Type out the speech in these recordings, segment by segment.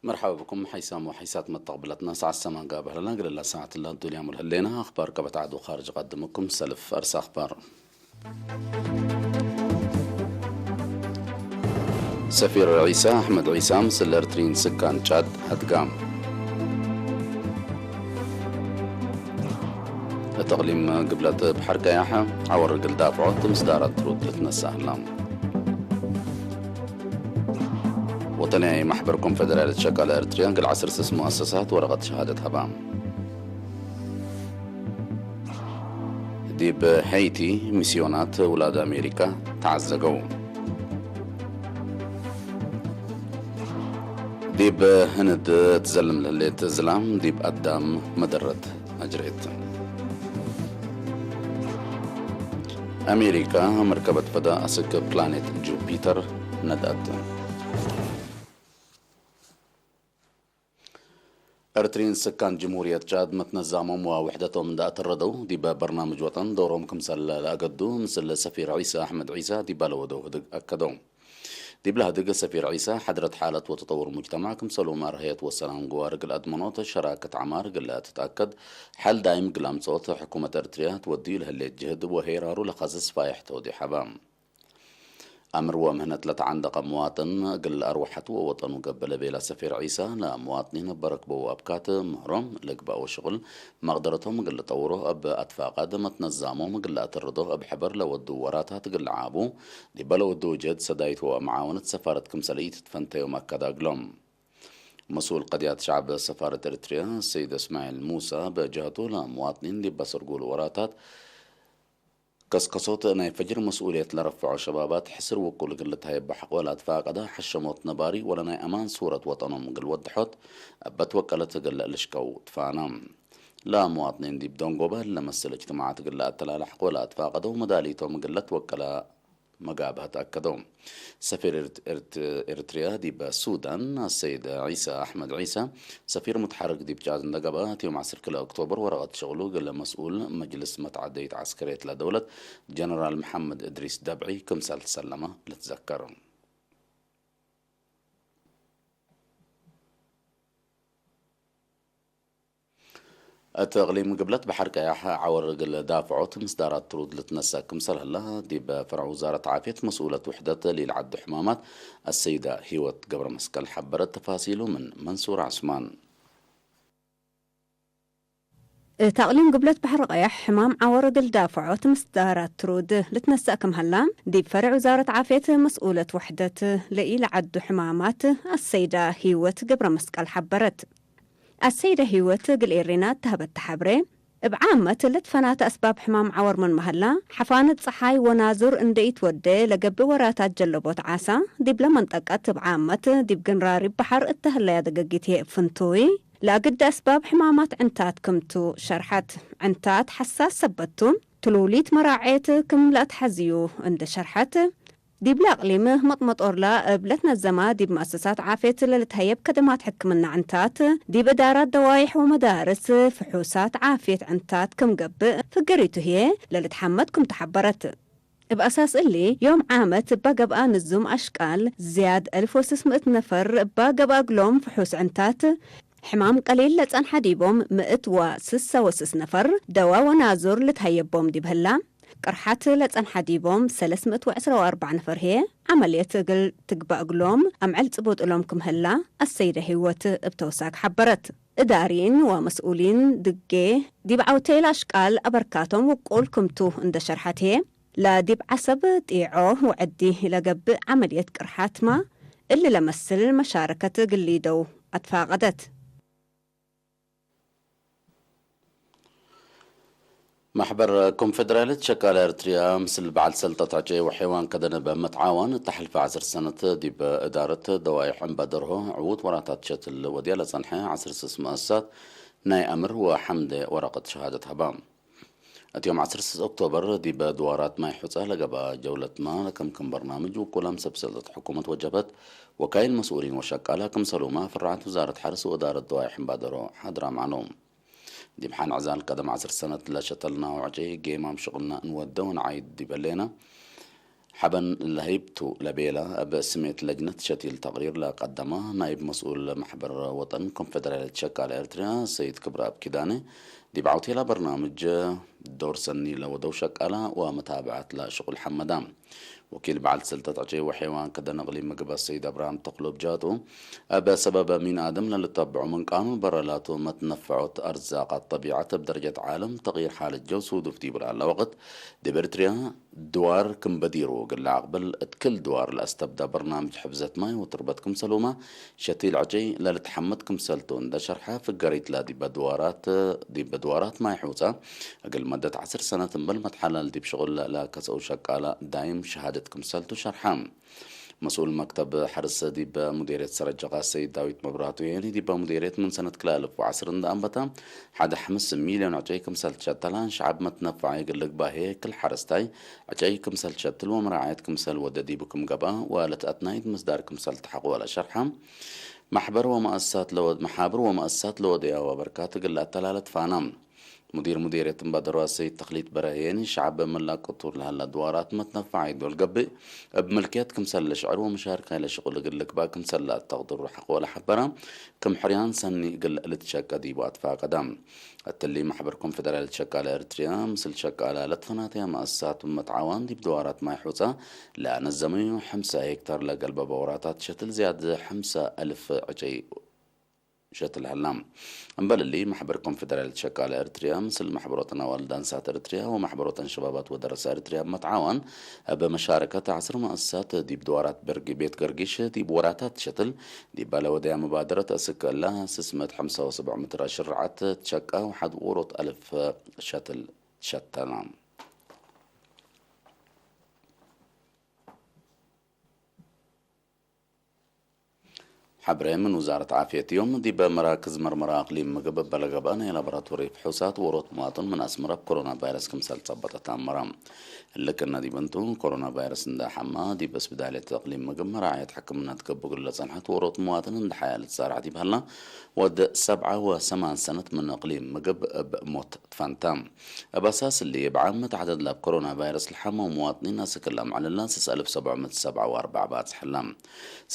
مرحبا بكم حيسام وحيسات متقبلتنا ساعة السمانقة بهلنا قلنا ساعة الله الدنيا ملهلينا أخبار كبت عدو خارج قدمكم سلف أرس أخبار. ሰፊር ዒሳ ኣሕመድ ዒሳ ምስ ኤርትሪን ስካን ጫድ ሃድጋም። እቲ እቕሊም ግብለት ብሓር ቀያሕ ዓወር ግል ዳፍዖት ምስ ዳራት ትሩድ ልትነሳ ኣላ። ወጠንያይ ማሕበር ኮንፌደራልት ሸቃላ ኤርትርያ ግል ዓሰርተ ስስ ሙኣሰሳት ወረቐት ሸሃደት ሃባ። ዲብ ሄይቲ ሚስዮናት ውላድ ኣሜሪካ ተዓዘገው። ዲብ ህንድ ትዘልም ለህሌት ዝላም ዲብ ኣዳም መደረት ኣጅሬት። ኣሜሪካ መርከበት ፈዳ ኣስክ ፕላኔት ጁፒተር ነዳት። ኤርትሪን ስካን ጅምሁርየት ጫድ መትነዛሞም ወውሕደቶም እንዳተረደው ዲበ በርናምጅ ወጠን ዶሮም ክምሰል ለኣገዱ ምስል ሰፊር ዒሳ ኣሕመድ ዒሳ ዲባ ለወደው ህድግ ኣከደው። ዲብላ ህድግ ሰፊር ዒሳ ሓድረት ሓለት ወተጠውር ሙጅተማዕ ክምሰሉ ማርህየት ወሰላም ግዋር ግል ኣድመኖት ሸራከት ዓማር ግለ ትትኣከድ ሓል ዳይም ግል ኣምጽኦት ሕኩመት ኤርትርያ ትወድዩ ለህሌት ጅህድ ወሄራሩ ለኻዝስ ፋይሕ ተወዲሓባ። ኣምር ወምህነት ለተዓንደቐ መዋጥን እግል ኣርወሓቱ ወወጠኑ ገበለ ቤላ ሰፊር ዒሳ ለመዋጥኒን እበረክበው ኣብካት ምህሮም ለግባኦ ሽቕል መቕደረቶም እግል ጠውሮ እብ ኣትፋቐድ መትነዛሞም እግል ኣትርዶ እብ ሕበር ለወዱ ወራታት እግል ዓቡ ዲበ ለወዱ ጀድ ሰዳይት ወመዓውነት ሰፋረት ክምሰለ ኢትትፈንተዮም ኣካዳግሎም። መስኡል ቀድያት ሸዓብ ሰፋረት ኤርትርያ ሰይድ እስማኤል ሙሳ በጀህቱ ለመዋጥኒን ዲበ ሰርጉል ወራታት ከስከሶት ናይ ፈጅር መስኡልየት ለረፍዖ ሸባባት ሕስር ውቁል እግል ልትሃየቦ ሓቆ ላትፋቀደ ሓሸሞት ነባሪ ወለ ናይ ኣማን ሱረት ወጠኖም እግል ወድሖት እበት ወቀለት እግል ልሽቀው ትፋና። ለመዋጥኒን ዲብ ደንጎበ ለመስል እጅትማዓት እግል ኣተላላሕ ቆ ላትፋቀደው መዳሊቶም እግል ለትወቀለ መጋብህ ተኣከደው። ሰፊር ኤርት-፣ ኤርት-፣ ኤርትርያ ዲበ ሱዳን ኣሰይድ ዒሳ ኣሕመድ ዒሳ ሰፊር ሙትሓርግ ዲብ ጫድ እንደገባ እቲ ዮም ዓሰርተ ክልተ ኦክቶበር ወረቐት ሸቕሉ ገለ መስኡል መጅልስ መትዓደይት ዓስከርየት ለደውለት ጀነራል መሓመድ እድሪስ ደብዒ ክምሰል ትሰለመ ልትዘከር። እቲ እቕሊም ግብለት ባሕር ቀያሕ ዓወር እግል ዳፍዖት ምስ ዳራት ትሩድ ልትነሳ ክምሰል ህላ ዲብ ፈርዕ ውዛረት ዓፍየት መስኡለት ውሕደት ሊል ዓዲ ሕማማት ኣሰይዳ ህይወት ገብረ መስቀል ሓበረት። ተፋሲሉ ምን መንሱር ዓስማን። እቲ ኣቕሊም ግብለት ባሕሪ ቀያሕ ሕማም ዓወር እግል ዳፍዖት ምስ ዳራት ትሩድ ልትነሳ ክም ህላ ዲብ ፈርዕ ውዛረት ዓፍየት መስኡለት ውሕደት ለኢል ዓዱ ሕማማት ኣሰይዳ ህይወት ገብረ መስቀል ሓበረት። ኣሰይደ ህይወት እግል ኤሬና እተሀበተ ሐብሬ፣ እብ ዓመት ለትፈናተ ኣስባብ ሕማም ዐወር ምን መሀላ፣ ሐፋነት ጸሓይ ወናዙር እንደ ኢትወዴ ለገብእ ወራታት ጀለቦት ዓሳ፣ ዲብለ መንጠቀት እብ ዓመት ዲብ ግንራሪብ በሐር እተ ህለያ ደገጊት ህዬ እብ ፍንቱይ፣ ለአግደ ኣስባብ ሕማማት ዕንታት ክምቱ ሸርሐት። ዕንታት ሐሳስ ሰበቱ፣ ትሉሊት መራዔት ክም ለአትሐዝዩ እንደ ሸርሐት፣ ዲብለ አቅሊም መጥመጦርላ እብ ለትነዘማ ዲብ መአሰሳት ዓፍየት ለልትሀየብ ከደማት ሕክምና ዕንታት፣ ዲብ እዳራት ደዋይሕ ወመዳርስ ፍሑሳት ዓፍየት ዕንታት ክም ገብእ ፍገሪቱ ህዬ ለልትሐመድ ክምቱ ሐበረት። እብ አሳስ እሊ፣ ዮም ዓመት እባ ገብአ ንዙም አሽቃል ዝያድ አልፍ ወስስ ምእት ነፈር እባ ገብአ እግሎም ፍሑስ ዕንታት፣ ሕማም ቀሊል ለጸንሐ ዲቦም ምእት ወስሳ ወስስ ነፈር ደዋ ወናዙር ልትሀየቦም ዲብ ህላ፣ ቅርሓት ለጸንሐ ዲቦም ሰለስ ምእት ወዕስራ ወአርባዕ ነፈር ህዬ ዐመልየት እግል ትግባእ እግሎም አምዕል ጽቡጥ እሎም ክም ህላ አሰይደ ህይወት እብ ተውሳክ ሐበረት። እዳሪን ወመስኡሊን ድጌ ዲብ ዐውቴል አሽቃል አበርካቶም ውቁል ክምቱ እንደ ሸርሐት ህዬ፣ ለዲብ ዐሰብ ጢዖ ወዐዲ ለገብእ ዐመልየት ቅርሓትማ እሊ ለመስል መሻረከት ግሊደው አትፋቀደት። ማሕበር ኮንፌደራልየት ሸቃላ ኤርትርያ ምስል በዓል ሰልጠት ዕጨይ ወሐይዋን ከደነ በመትዓዋን እታ ሐልፈ ዐስር ሰነት ዲብ እዳረት ደዋይሕ እምባደርሆ ዕዉት ወራታት ሸትል ወድያ ለጸንሐ ዐስር ስስ መአሳት ናይ አምር ወሐምደ ወረቀት ሸሃደት ሀባ። እቲ ዮም ዐስር ስስ ኦክቶበር ዲብ ድዋራት ማይ ሑጻ ለገባ ጀውለትማ ለከምክም በርናምጅ ውቁላም ሰብ ሰልጠት ሕኩመት ወጀብሀት ወካይል መስኡሊን ወሸቃላ ክምሰሉማ ፍራዓት ውዛረት ሐርስ ወእዳረት ደዋይሕ እምባደርሆ ሓድራም ዐለው። ዲብ ሐን ዕዛል ቀደም ዐስር ሰነት ለሸተልናሁ ዕጨይ ጌማም ሽቅልና እንወደ ወንዓይድ ዲበሌና፣ ሓበን ለሀይብቱ ለቤላ ኣብ ስሜት ለጅነት ሸቲል ተቕሪር ለቀደማ ናይብ መስኡል ማሕበር ወጠን ኮንፌደራልየት ሸቃላ ኤርትርያ ሰይድ ክብረኣብ ኪዳነ ዲብ ዓውቴላ በርናምጅ ዶር ሰኒ ለወደው ሸቃላ ወመታብዐት ለሽቁል ሐመዳ። ወኪል በዓል ሰልጠት ዕጨይ ወሐይዋን ከደን እቅሊም ምግብ ሰይድ ኣብርሃም ተኽሎ ብጃቱ ኣብ ሰበብ ሚን ኣደም ለልተብዑ ምን ቃኑን በረላቱ መትነፈዖት ኣርዛቃት ጠቢዓት ኣብ ደረጀት ዓለም ተቕይር ሓለት ጀው ሱዱፍ ዲብላ ለወቅት ዲብ ኤርትርያ ድዋር ክም በዲሩ እግል ለአቅብል እት ክል ድዋር ለአስተብዳ በርናምጅ ሕፍዘት ማይ ወትርበት ክምሰሉማ ሸቲል ዕጨይ ለልትሐመድ ክምሰልቱ እንደ ሸርሐ ፍገሪት ለዲበ ድዋራት ዲበ ድዋራት ማይ ሑጻ እግል መደት ዐስር ሰነት እምበል መትሓላል ዲብ ሽቁል ለከሰኡ ሸቃላ ዳይም ሸሃደት ክምሰልቱ ሸርሐ። መስኡል መክተብ ሐርስ ዲበ ሙዴርየት ሰረጀቃ ሰይድ ዳዊት መብራቱ የኒ ዲበ ሙዴርየት ምን ሰነት ክልተ አልፍ ወዐስር እንደ አንበታ ሓደ ሐምስ ሚልዮን ዕጨይ ክምሰል ትሸተላን ሸዓብ መትነፋዕ እግል ልግባሄ ክል ሐረስታይ ዕጨይ ክምሰል ትሸትል ወመራዓየት ክምሰል ወደ ዲቡ ክም ገብአ ወለትአትናይት ምስዳር ክምሰል ተሐቆ ወለ ሸርሐ። ማሕበር ወመአሳት ለወ-፣ መሓብር ወመአሳት ለወደያ ወበርካት እግል አተላለትፋና። ሙዲር ሙዴርየት እምባደሮ ሰይድ ተኽሊት በረሀ የኒ ሸዓብ ምላቅ ቅጡር ለሀላ ድዋራት መትነፋዕ ይዶል ገብእ እብ ምልክየት ክምሰል ለሽዕር ወመሻርካይ ለሽቁል እግል ልግባእ ክምሰል ለአተቅድሩ ሐቆ ወለ ሐበራ ክም ሕርያን ሰኒ እግል ልትሸቀ ዲቡ አትፋቀዳ። እትሊ ማሕበር ኮንፌደራል ሸቃላ ኤርትርያ ምስል ሸቃላ ለትፈናተያ መአሳት መትዓዋን ዲብ ድዋራት ማይ ሑጻ ለአነዘመዩ ሐምሳ ሄክታር ለገልበበ ወራታት ሸትል ዝያድ ሐምሳ አልፍ ዕጨይ ሸትል ሀላ። እምበል እሊ ማሕበር ኮንፌደራል ሸቃላ ኤርትርያ ምስል ማሕበሮተን አዋልድ አንሳት ኤርትርያ ወማሕበሮተን ሸባባት ወደረሳ ኤርትርያ መትዓዋን እብ መሻረከት ዐስር መአሳት ዲብ ድዋራት በርግ-፣ ቤት ገርጊሽ ዲብ ወራታት ሸትል ዲብ ባለ ወደያ መባደረት አስክ እላ ስስ ምእት ሐምሳ ወሰብዕ ምትር አሽርዓት ትሸቃ ወሐድ ዎሮት አልፍ ሸትል ሸተና። ሐብሬ ምን ውዛረት ዓፍየት ዮም፣ ዲበ መራክዝ መርመራ አቅሊም ምግብ እበ ለገብአ ናይ ላቦራቶሪ ፍሑሳት ዎሮት ምዋጥን ምን አስመረ ብኮሮና ቫይረስ ክምሰል ጸበጠት አመረ። እሊ ክእነ ዲብ እንቱ፣ ኮሮና ቫይረስ እንደ ሐማ፣ ዲብ እስብዳሌት እቅሊም ምግብ መራዕየት ሕክምና ትገብእ እግል ለጸንሐት ዎሮት ምዋጥን እንደ ሐያ ልትሳራሕ ዲብ ሀላ፣ ወድ ሰብዓ ወሰማን ሰነት ምን እቅሊም ምግብ እብ ሞት ትፈንታ። እብ አሳስ እሊ፣ እብ ዓመት ዐደድ ላብ ኮሮና ቫይረስ ለሐመው ምዋጥኒን አስክ ለምዕልላ ስስ አልፍ ሰብዕ ምእት ሰብዓ ወአርባዕ ባጽሐላ።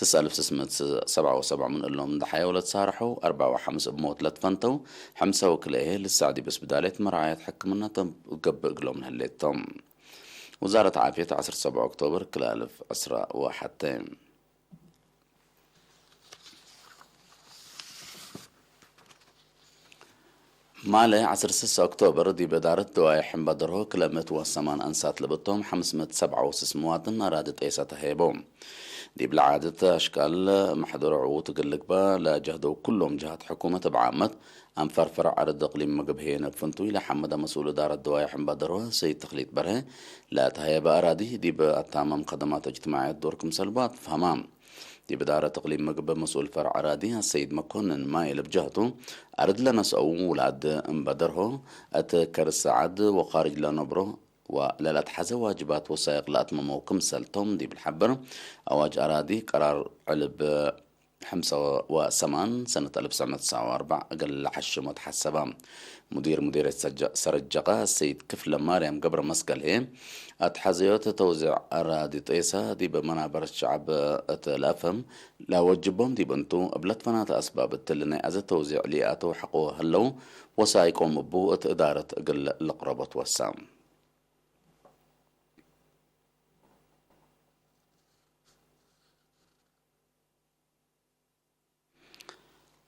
ስስ አልፍ ስስ ምእት ሰብዓ ወሰብዕ ምን እሎም እንደ ሐየው ለትሳርሐው፣ አርባዕ ወሐምስ እብ ሞት ለትፈንተው፣ ሐምሳ ወክልኤ ልሳዕ ዲብ እስብዳሌት መርዓየት ሕክምና ተገብእ እግሎም ለህሌቶም። ውዛረት ዓፍየት ዐስር ሰብዕ ኦክቶበር ክልተ አልፍ ዕስራ ወሐተ። ማለ ዐስር ስስ ኦክቶበር ዲብ እዳረት ደዋይሕ እምባደርሆ ክለ ምእት ወሰማን አንሳት ለብቶም ሐምስ ምእት ሰብዓ ወስስ ምዋጥን አራዲ ጤሰ ተሄቦ። ዲብ ለዓደት አሽቃል መሕደሮ ዕዉት እግል ልግባ ለጀህደው ኩሎም ጀሃት ሕኩመት እብ ዓመት አንፈርፈር ዐረድ እቅሊም ምግብ ሄነ እብ ፍንቱይ ለሐመደ መስኡል እዳረት ደዋይሕ እምባደርሆ ሰይድ ተኽሊት በርሀ ለተሀየበ አራዲ ዲብ አታማም ከደማት እጅትማዕየት ዶር ክምሰልቡ አትፋማ። ዲብ እዳረት እቅሊም ምግብ መስኡል ፈርዕ አራዲ አሰይድ መኮንን ማይል ብጀህቱ፣ አርድ ለነስአው ውላድ እምበደርሆ፣ እት ከርስ ዐድ ወኻርጅ ለነብሮ ወለለትሐዘ ዋጅባት ወሳይቅ ለአትመመው ክምሰልቶም ዲብ ልሐብር፣ አዋጅ አራዲ ቀራር ዕልብ ሐምሳ ወሰማን ሰነት አልፍ ትስዕ ምእት ትስዓ ወአርባዕ እግል ለሐሽሞ ተሐሰባ። ሙዲር ሙዲርየት ሰጀ-፣ ሰረጀቃ ሰይድ ክፍለ ማርያም ገብረ መስቀል ህዬ፣ አትሐዘዮት ተውዚዕ አራዲ ጤሳ ዲብ መናበረት ሸዕብ እት ለአፍህም ለወጅቦም ዲብ እንቱ፣ እብ ለትፈናተ አስባብ እትሊ ናይ አዘ ተውዚዕ ሊአተው ሐቆ ህለው፣ ወሳይቆም እቡ እት እዳረት እግል ልቅረቦ ትወሳ።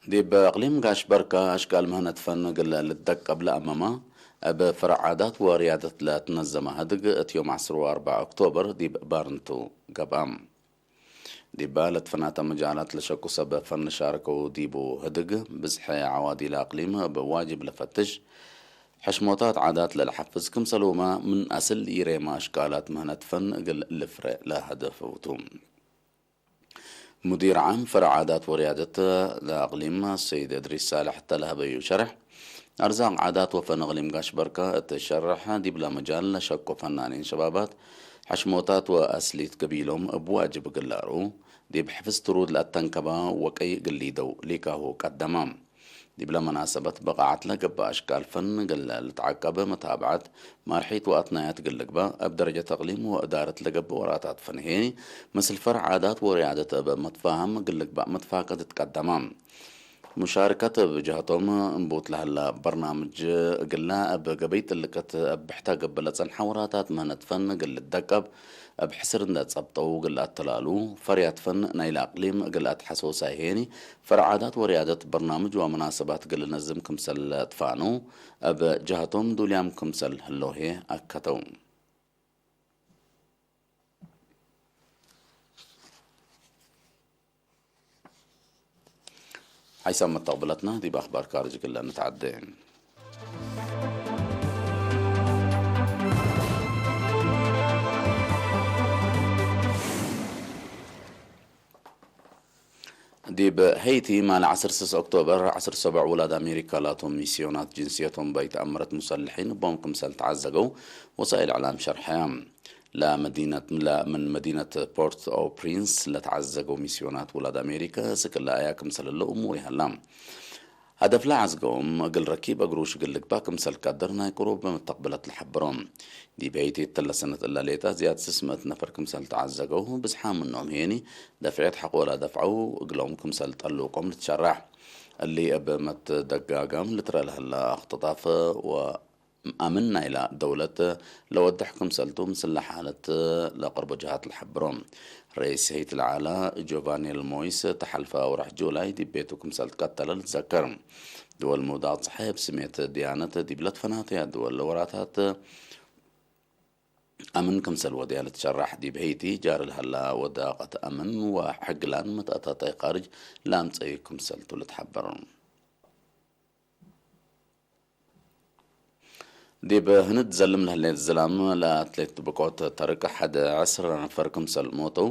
ዲብ እቅሊም ጋሽ በርካ አሽቃል ምህነት ፈን እግል ልትደቀብ ለአመማ፣ እብ ፍረዕ ዓዳት ወርያደት ለትነዘመ ህድግ እት ዮም ዐስር ወአርበዕ ኦክቶበር ዲብ ባርንቱ ገብአ። ዲባ ለትፈናተ መጃላት ለሸቁ ሰብ ፈን ሻርከው ዲቡ ህድግ፣ ብዝሐ ዐዋዲ ለአቅሊም እብ ዋጅብ ለፈትሽ፣ ሕሽሞታት ዓዳት ለልሐፍዝ ክምሰልሁመ ምን አስል ኢሬማ አሽቃላት ምህነት ፈን እግል ልፍረ ለሀደፍ እቱ። ሙዲር ዓም ፈረዕ ዓዳት ወርያደት ለአቅሊም ሰይድ እድሪስ ሳልሕ እተ ለሀበዩ ሸርሕ፣ አርዛቅ ዓዳት ወፈን እቅሊም ጋሽ በርካ እት ሸርሕ፣ ዲብለ መጃል ለሸቁ ፈናኒን ሸባባት፣ ሕሽሞታት ወአስሊት ገቢሎም እብ ዋጅብ እግል ለአርኡ፣ ዲብ ሕፍዝ ትሩድ ለአተንከባ ወቀይ እግል ሊደው ሊካሁ ቀደማ። ዲብለ መናሰበት በቃዓት ለገብእ ኣሽቃል ፈን ግለ ልትዓቀበ መታብዓት ማርሒት ወኣትናያት ግልግባ ኣብ ደረጃ ተቕሊም ወእዳረት ለገብእ ወራታት ፈንሄ ምስል ፈርዓዳት ወርያደት እብ መትፋሃም ግልግባእ መትፋቀት ትቀደማ። ሙሻርከት ብጅህቶም እንቡት ለህላ በርናምጅ እግላ እብ ገበይ ጥልቀት እብ ብሕታ ገብለ ጸንሐ ወራታት ምህነት ፈን ግል ደቀብ እብ ሕስር እንደ ጸብጠው ግል ኣተላሉ ፈርያት ፈን ናይለ ኣቅሊም ግል ኣትሐሰውሳይ ሄኒ ፈርዓዳት ወርያደት በርናምጅ ወመናሰባት ግል ነዝም ክምሰል ትፋኑ እብ ጅህቶም ዱልያም ክምሰል ህሎሄ ኣከተው። ሓይሳብ መተቕብለትና ዲብ ኣኽባር ካርጅ ግለ ንትዓደ። ዲብ ሄይቲ ማል ዓሰርተ ሰለስተ ኦክቶበር ዓሰርተ ሰብዓ ውላድ ኣሜሪካ ላቶም ሚስዮናት ጅንስየቶም በይተኣምረት ሙሰልሒን ቦም ክምሰል ተዓዘገው ወሳኢል ዕላም ሸርሐያ። لا مدينة لا من مدينة بورت أو برينس ለተዓዘገው ሚስዮናት ውላድ ኣሜሪካ ስቅላ እያ ክምሰለሎ እሙር ይሃላ። هدف ለዓዝገውም እግል ረኪብ እግሩ ሽግል ልግባ ክምሰል ቀድር ናይ ቅሩብ መተቅብለት ለሐብሮም። ዲብ ሄይቲ እተለሰነት እላ ሌጣ ዝያድ ስስመት ነፈር ክምሰል ተዓዘገው ብዝሓ ምኖም ሄኒ ደፍዔት ሐቆላ ደፍዐው እግሎም ክምሰል ጠልቆም ልትሸራሕ። እሊ እብ መትደጋጋም ልትረ ለህላ እኽትጣፍ ወ ኣምን ናይላ ደውለት ለወድሕ ክምሰልቱ ምስላ ሓለት ለቅርቦ ጀሃት ለሐብሮ። ሬስ ሄይቲ ለዓላ ጆቫኒ ሞይስ ተሓልፈ ኣውራሕ ጁላይ ዲብ ቤቱ ክምሰል ትቀተለ ልትዘከር። ድወል ምውዳቅ ፀሓይ ኣብ ስሜት ድያነት ዲብለት ፈናተያ ድወል ለወራታት ኣምን ክምሰል ወድያ ልትሸራሕ። ዲብ ሄይቲ ጃር ለሃላ ወዳቀት ኣምን ወሕግላን መትኣታታይ ካርጅ ለኣምፀዩ ክምሰልቱ ልትሐበር። ዲብ ህንድ ዘልም ለህሌት ዝላም ለኣትሌት ብቆት ተርቅ ሓደ ዕስራ ነፈር ክምሰል ሞተው።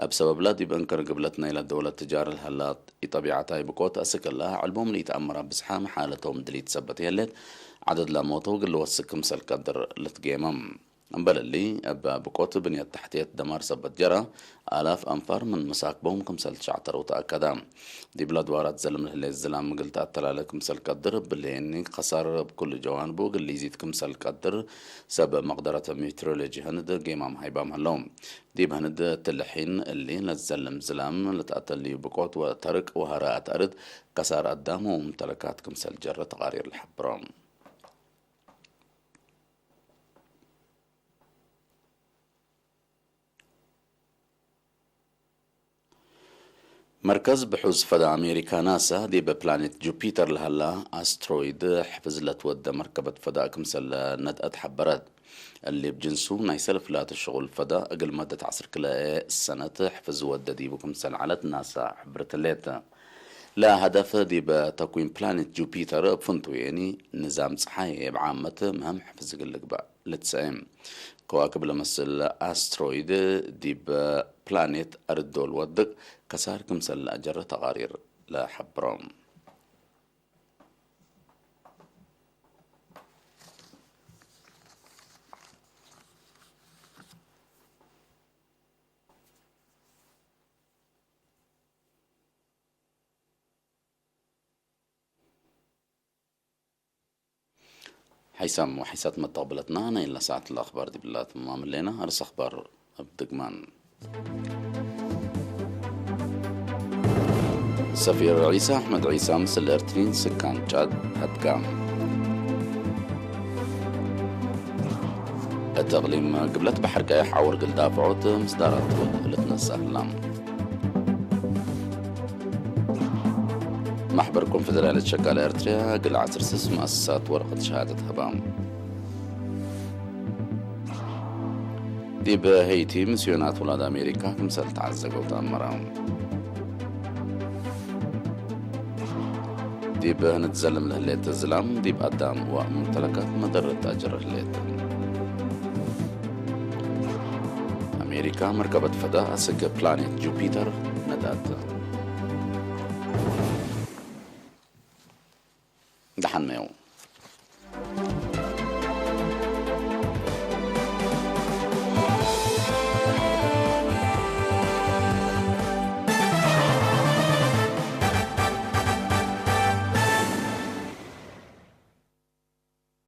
ኣብ ሰበብላ ዲብ እንክር ግብለት ናይላ ደውለት ትጃር ለሃላ ኢጠቢዓታይ ብቆት ኣስክላ ዕልቦም ልኢተኣምራ ብዝሓ መሓለቶም ድሊት ሰበት የህሌት። ዓደድ ለሞተው ግል ወስክ ክምሰል ቀድር ልትጌመም። እምበለሊ እብ ብቆት ብንየት ታሕትየት ደማር ሰበት ጀራ ኣላፍ ኣንፋር ምን መሳክቦም ክምሰል ትሻዕተረው ተኣከዳ። ዲብላ ድዋራት ዘልም ለህሌት ዝላም እግል ተኣተላለ ክምሰል ቀድር ብሌኒ ከሳር እብ ኩሉ ጀዋንቡ እግል ሊዚት ክምሰል ቀድር ሰብ መቅደረት ሜትሮሎጂ ህንድ ጌማም ሃይባም ህለው። ዲብ ህንድ ትልሒን እሊ ለዘልም ዝላም ልትኣተልዩ ብቆት ወተርቅ ወሃረ ኣትኣርድ ከሳር ኣዳም ወሙምተለካት ክምሰል ጀረ ተቃሪር ልሐብሮም። መርከዝ ብሑዝ ፈዳ ኣሜሪካ ናሳ ዲብ ፕላኔት ጁፒተር ለሃላ ኣስትሮይድ ሕፍዝ ለትወደ መርከበት ፈዳ ክምሰል ነድአት ሐበረት። እሊ ብጅንሱ ናይ ሰለፍላተ ሽቁል ፈዳ እግል መደት ዓስር ክልኤ ሰነት ሕፍዝ ወደ ዲቡ ክምሰል ዓለት ናሳ ሕብርትሌት። ለሀደፍ ዲብ ተኩዊን ፕላኔት ጁፒተር እብ ፍንቱየኒ ንዛም ፀሓይ እብ ዓመት ምህም ሕፍዝ እግል ልግባእ። ልትሰኤም። ከዋክብ ለመስል ኣስትሮይድ ዲብ ፕላኔት ኣርዶ ልወድቅ ከሳር ክምሰል ለኣጀረ ተቃሪር ለሐብሮም። ሓይሳም ወሓይሳት መተቕብለትና ናይ ለሰዓት ለኣኽባር ዲብላ ትማም ሌና። ኣርስ ኣኽባር ኣብ ድግማን። ሰፊር ዒሳ ኣሕመድ ዒሳ ምስል ኤርትሪን ስካን ጫድ ኣድጋም። እቲ እቕሊም ግብለት ባሕር ቀያሕ ዓወር ግልዳፍዖት ምስ ዳራት ወድ ልትነሳህላ። ማሕበር ኮንፈደራልየት ሸቃለ ኤርትርያ ግል ዓሰርተ ስስ መኣሰሳት ወረቐት ሸሃደት ህባ። ዲብ ሄይቲ ምስዮናት ውላድ ኣሜሪካ ክምሰል ተዓዘገው ተኣመረ። ዲብ ንትዘልም ለህሌት ዝላም ዲብ ኣዳም ወሙምተለካት መደረት ኣጀር ህሌት። ኣሜሪካ መርከበት ፈዳ ኣስገ ፕላኔት ጁፒተር ነዳት። ደሓን መየው።